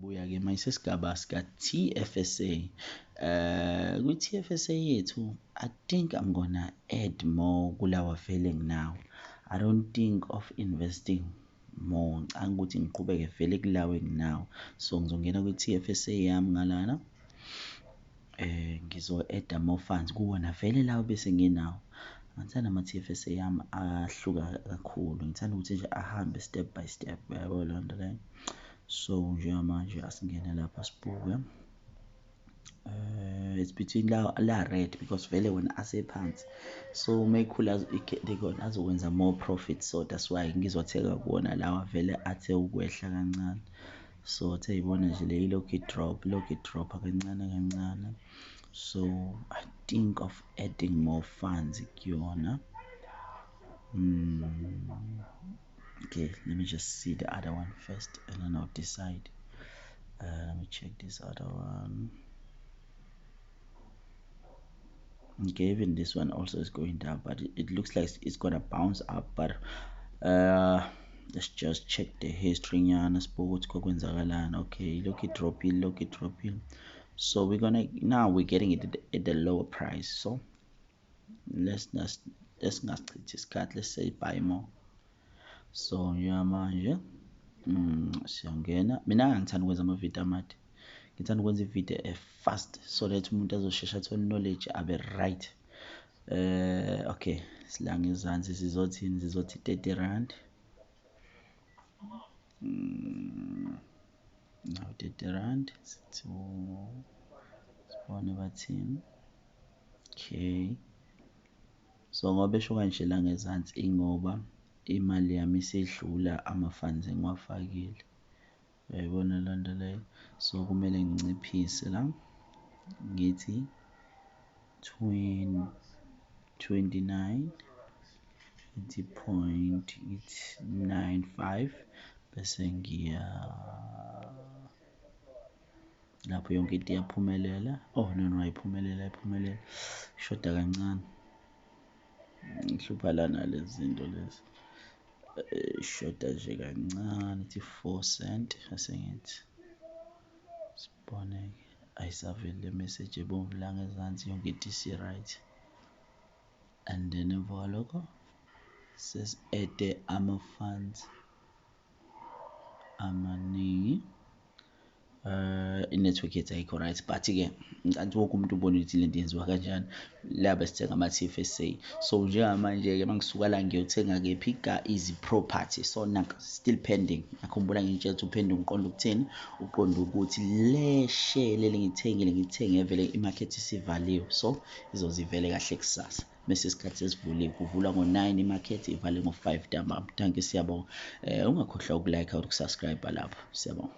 Siyabuya-ke manje sesigaba sika-T_F_S_A. Kwi-T_F_S_A yethu, I think I'm gonna add more kulawa vele nginawo. I don't think of investing more, ngicabanga ukuthi ngiqhubeke vele kulawa enginawo. So ngizongena kwi-T_F_S_A yami ngalana, ngizo-add-a more funds kuwona vele lawa bese nginawo. Angithandi ama-T_F_S_A yami ahluka kakhulu, ngithanda ukuthi nje ahambe step by step, uyabo leyo nto leyo. So njengamanje asingene lapha sibuke, it's between la la red because vele wona asephansi, so uma ekhula azokwenza more profit, so that's why ngizothenga kuwona lawa vele athe ukwehla kancane. So uthe yibona nje le ilokhu i-drop, ilokhu i-drop-a kancane kancane, so I think of adding more funds kuyona. Okay, let me just see the other one first and then I'll decide. Let me check this other one. Okay, even this one also is going down, but it looks like it's gonna bounce up, but let's just check the history nyana, sibuke ukuthi kwakwenzakalani. Okay, look, it dropping, look, it dropping, so we're gonna, now we're getting it at the lower price, so let's ngasichithi isikhathi, let's say buy more. So njengamanje siyangena. Mina angithandi ukwenza amavidiyo amade, ngithanda ukwenza ividiyo e-fast so that umuntu azoshesha athole knowledge, abe right. Okay, sila ngezansi sizothini? Sizothi R30. Now R30, sithi sibone bathini. Okay, so ngoba esho kanje la ngezansi, ingoba imali yami isidlula ama-funds engiwafakile, uyayibona loo nto leyo, so kumele nginciphise la, ngithi 29, ngithi point, ngithi 95, bese ngiya lapho yonke into iyaphumelela. Oh no, ayiphumelela, ayiphumelela, ishoda kancane. Ngihlupha lana lezi zinto lezi, ishoda nje kancane, ithi 4 cent, ase ngithi sibone-ke, ayisaveli le message ebomvu la ngezansi, yonke into isi-right. And then emva kwalokho sesi-add-e ama-funds amaningi. I-network yethu ayikho right, but-ke ngicabanga wonke umuntu ubone ukuthi lento yenziwa kanjani. La besithenga ama-T_F_S_A, so njengamanje-ke uma ngisuka la ngiyothenga kephi? Ka-Easy Property. So nanka still pending. Ngakhumbula ngitshela ukuthi u-pending uqonda ukuthini? Uqonda ukuthi le share leli ngithengile, ngithenge vele i-market isivaliwe, so izoze ivele kahle kusasa bese isikhathi sesivuliwe. Kuvulwa ngo-9, i-market ivale ngo-5 ntambama. Thank you, siyabonga. Ungakhohlwa uku-like, uku-subscribe lapho. Siyabonga.